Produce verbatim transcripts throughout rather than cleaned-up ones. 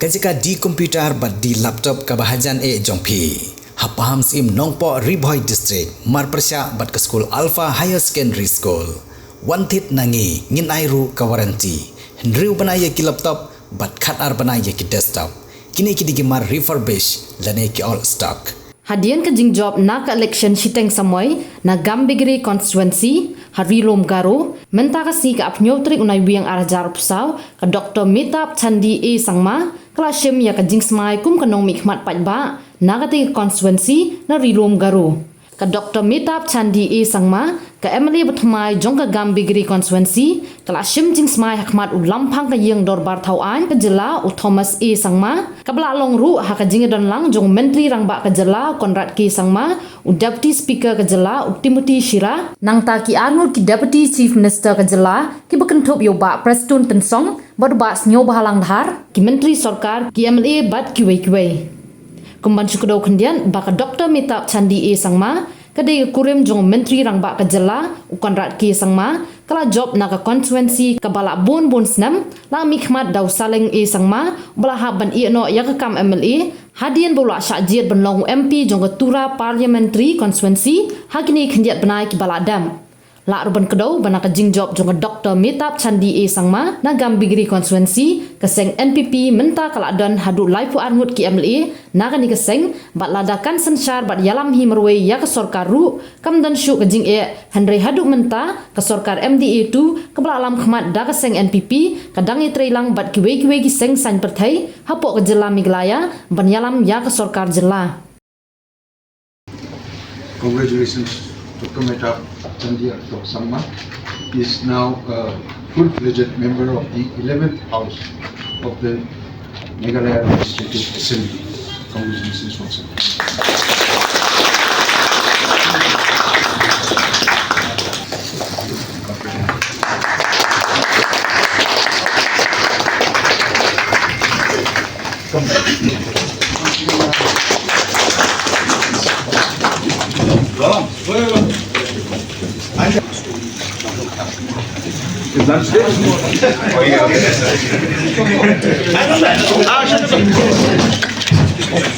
Ka jaka de computer bad de laptop kaba hajan eh jong phi. Ha Pahamsyiem Nongpoh, Ri Bhoi District, marpyrshah bad ka skul Alpha Higher Secondary School, wan thied na ngi, ngin ai ruh ka warranty. Hynriew bnai ïa ki laptop bad khatar bnai ïa ki desktop. Kine ki dei ki mar refurbish lane ki old stock. Hadien ka jingjop na ka election shiteng samoi na Gambegre constituency ha Ri Lum Garo, mynta ka sngi ka arphew hynñiew tarik u Naiwieng ar hajar arphew saw, ka Doctor Mitab Chandi A Sangma ka la shim ïa ka jingsmai kum ka nongmihkhmat paidbah na katei ka constituency na Ri Lum Garo. Ka Doctor Mitab Chandi A Sangma, ka M L A bathymmai jong ka Gambegre constituency, ka la shim jingsmai ha khmat u Lamphang ka Ïing Dorbar Thawaiñ ka jylla u Thomas A Sangma, kaba la long ruh ha ka jingdon lang jong u Myntri Rangbah ka jylla u Conrad K Sangma, u Deputy Speaker ka jylla u Timothy Shira, nangta ki arngut ki Deputy Chief Minister ka jylla kiba kynthup ïa u Bah Prestone Tynsong bad u Bah Sniawbhalang Dhar, ki myntri sorkar, ki M L A bad kiwei kiwei. Kum ban shu kdew khyndiat ba ka Doctor Mitab Chandi A Sangma ka dei ka kurim jong u Myntri Rangbah ka jylla u Conrad K Sangma, ka la jop na ka constituency kaba la bun bun snem la mihkhmat da u Saleng A Sangma, uba la hap ban ïeh noh ïa ka kam M L A hadien ba u la shah jied ban long u M P jong ka Tura Parliamentary Constituency ha kine khyndiat bnai kiba la dep. Lah ruh ban kdew ba na ka jingjop jong ka Doctor Mitab Chandi A Sangma na Gambegre constituency, ka seng N P P mynta ka la don haduh laiphew arngut ki M L A na kane ka seng, bad lada kan synshar bad ïalam hi marwei ïa ka sorkar ruh, kam don shuh ka jingeh, hynrei haduh mynta ka sorkar M D A two kaba la lam khmat da ka seng N P P ka dang ïatreilang bad kiwei kiwei ki seng saiñ pyrthei hapoh ka jylla Meghalaya ban ïalam ïa ka sorkar jylla. Congratulations, Doctor Mitab Chandi A Sangma is now a full-fledged member of the eleventh House of the Meghalaya Legislative Assembly. Congratulations once again.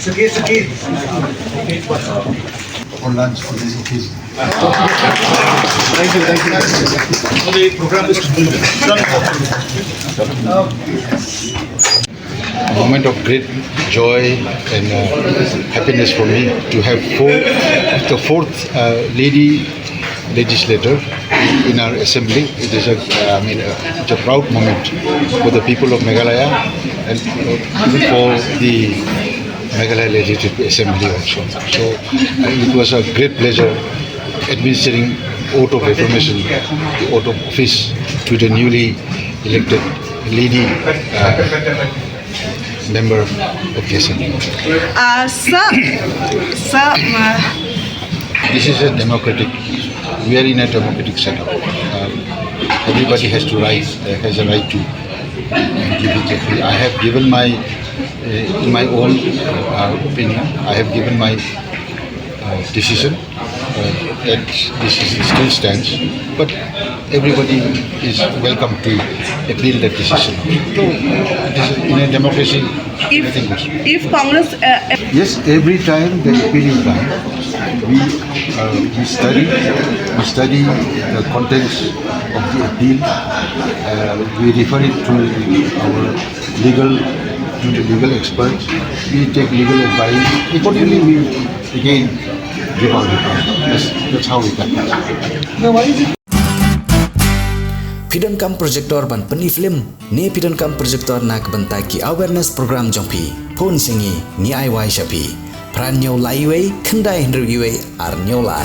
Suki, suki. For lunch for this occasion. Thank you, thank you. So the program is concluded. A moment of great joy and uh, happiness for me to have four, the fourth uh, lady legislator in our assembly. It is a, uh, I mean, uh, it's a proud moment for the people of Meghalaya and uh, even for the Meghalaya Legislative Assembly also. So uh, it was a great pleasure administering oath of affirmation, the oath of office to the newly elected lady uh, member of the assembly. Uh, sir, sir, uh, this is a democratic, we are in a democratic setup. Uh, everybody has to right, uh, has a right to give it a free. I have given my, uh, in my own uh, opinion, I have given my uh, decision. Uh, that decision still stands, but everybody is welcome to appeal that decision. So, this is, in a democracy, if, everything goes. If Congress, uh, yes, every time the appeal is done, we uh, we study, we study the contents of the appeal. Uh, we refer it to our legal, to the legal experts. We take legal advice. Accordingly, we again give our report. That's, that's how it happens. Phi donkam projector ban pyni film ne phi donkam projector na ka bynta ki awareness program jong phi? Phone sha ngi, ngi ai wai sha phi. Phra hynñiew lai wei, khyndai hynriew wei, ar hynñiew lai.